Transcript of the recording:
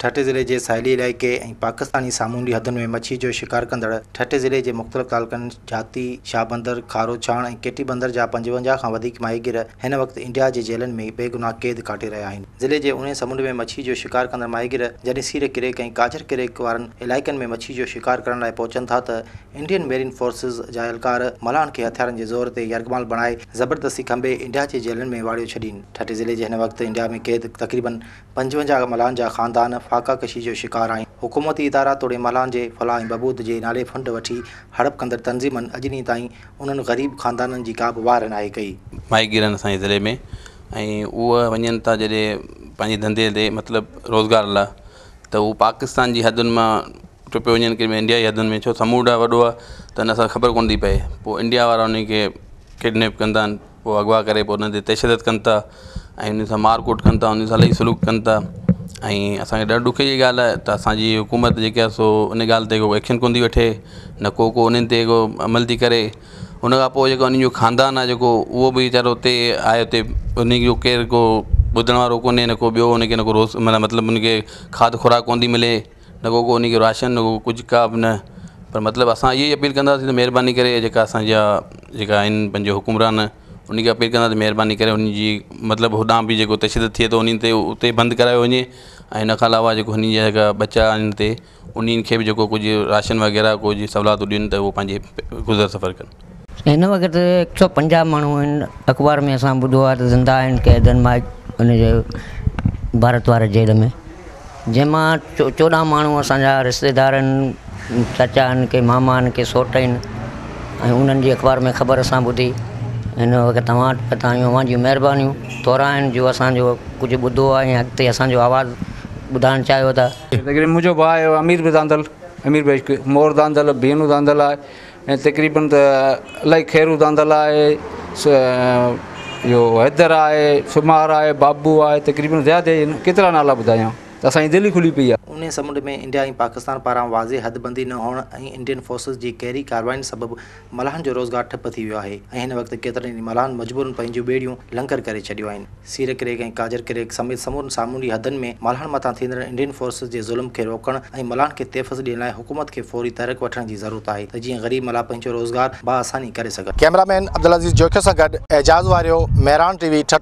ٺٽي ضلعي جي ساحلي علائقي ۽ پاڪستاني سامونڊي حدن ۾ مڇي جو شڪار ڪندڙ ٺٽي ضلعي جي مختلف تعلقن جاتي، شاهبندر، کاروڇاڻ ۽ ڪيٽي بندر جا 55 کان وڌيڪ ماهيگير هن وقت انڊيا جي جيلن ۾ بيگناهه قيد ڪاٽي رهيا آهن. ضلعي جي اونهي سمنڊ ۾ مڇي جو شڪار ڪندڙ ماهيگير جڏهن سير ڪريڪ ۽ ڪاجر ڪريڪ وارن علائقن ۾ مڇي جو شڪار ڪرڻ لاء پهچن ٿا ته انڊين ميرين فورسز جا اهلڪار ملاحن کي هٿيارن جي زور تي يرغمال بڻائي زبردستي کنڀي انڊيا جي جيلن ۾ واڙيو ڇڏين. ٺٽي ضلعي جي هن وقت انڊيا ۾ قيد تقريبن 55 ملاحن جا خاندان فاقا ڪشي جو شڪار آهن. حڪومتي ادارا توڙي ملاحن جي فلاح ۽ بهبود جي نالي فنڊ وٺي هڙپ ڪندڙ تنظيمن اڄ ڏينهن تائين انهن غريب خاندانن جي ڪا به واهر ناهي ڪئي. ماهيگير آهن اسان جي ضلعي ۾ ۽ اهي وڃن ٿا جڏهن پنهنجي ڌنڌي تي مطلب روزگار لاء ته هو پاڪستان جي حدن مان ٽپيو وڃن ڪنهن مهل انڊيا جي حدن ۾ ڇو سمنڊ آهي وڏو آهي ته ان سان خبر ڪونه ٿي پئي پوءِ انڊيا وارا انهن کي ڪڊنيپ ڪندا آهن. پوءِ اغوا ڪري پوءِ انهن تي تشدد ڪن ٿا ۽ انهن سان مار ڪٽ ڪن ٿا انهن سان الاهي سلوڪ ڪن ٿا ۽ اسان کي ڏاڍو ڏک جي ڳالهه آهي ته اسان جي حڪومت جيڪي آهي سو ان ڳالهه تي ڪو ايڪشن ڪونه ٿي وٺي نه ڪو ڪو انهن تي ڪو عمل ٿي ڪري ان کان پوءِ جيڪو انهن جو خاندان آهي جيڪو اهو به ويچارو اتي آهي اتي ان جو ڪير ڪو ٻڌڻ وارو ڪونهي نه ڪو ٻيو ان کي نه ڪو روز معنيٰ مطلب ان کي کاڌ خوراڪ ڪونه ٿي ملي نه ڪو ڪو ان کي راشن نه ڪو ڪجهه ڪا به نه پر مطلب اسان اها ئي اپيل ڪنداسين ته مهرباني ڪري جيڪا اسان جا جيڪا آهن پنهنجو حڪمران ان کي اپيل ڪنداسين مهرباني ڪري ان جي مطلب هوڏانهن به جيڪو تشدد ٿئي ٿو انهن تي اتي بند ڪرايو وڃي ۽ ان کان علاوه جيڪو هنن جا جيڪا ٻچا آهن هتي انهن کي به جيڪو ڪجهه راشن وغيره ڪجهه سهولتون ڏين ته اهو پنهنجي گذر سفر ڪن. هن وقت 150 ماڻهو آهن اخبار ۾ اسان ٻڌو آهي ته زنده آهن قيدن مان ان جي ڀارت واري جيل ۾ جنهن مان 14 ماڻهو اسان جا رشتيدار آهن، چاچا آهن، ڪي ماما آهن، ڪي سوٽ آهن ۽ انهن جي اخبار ۾ خبر اسان ٻڌي. هن وقت توهان وٽ پهتا آهيون. اوهان جون مهربانيون ٿورا آهن جو اسان جو ڪجهه ٻڌو آهي ۽ اڳتي اسان جو آواز ٻڌائڻ چاهيو ٿا. تقريبن منهنجو ڀاء آهي امير به ڌانڌل، امير بخش مور ڌانڌل، ڀينو ڌانڌل آهي ۽ تقريبن ته الاهي خيرو ڌانڌل آهي، اهو حيدر آهي، سمار آهي، بابو آهي، تقريبن زياده آهن، ڪيترا نالا ٻڌايان ته اسان جي دل ئي کلي پئي آهي. اونهي سمنڊ ۾ انڊيا ۽ پاڪستان پاران واضح حد بندي نه هئڻ ۽ انڊين فورسز جي قهري ڪاررواين سبب ملاحن جو روزگار ٺپ ٿي ويو آهي ۽ هن وقت ڪيترن ئي ملاحن مجبورن پنهنجون ٻيڙيون لنگر ڪري ڇڏيون آهن. سير ڪريڪ ۽ ڪاجر ڪريڪ سميت سمورن سامونڊي حدن ۾ ملاحن مٿان ٿيندڙ انڊين فورسز جي ظلم کي روڪڻ ۽ ملاحن کي تحفظ ڏيڻ لاء حڪومت کي فوري تحرڪ وٺڻ جي ضرورت آهي ته جيئن غريب ملاح پنهنجو روزگار باآساني ڪري سگهن. ڪئميرا مين عبدالعزيز جوکيو سان گڏ اعجاز واريو، مهراڻ ٽي وي، ٺٽو.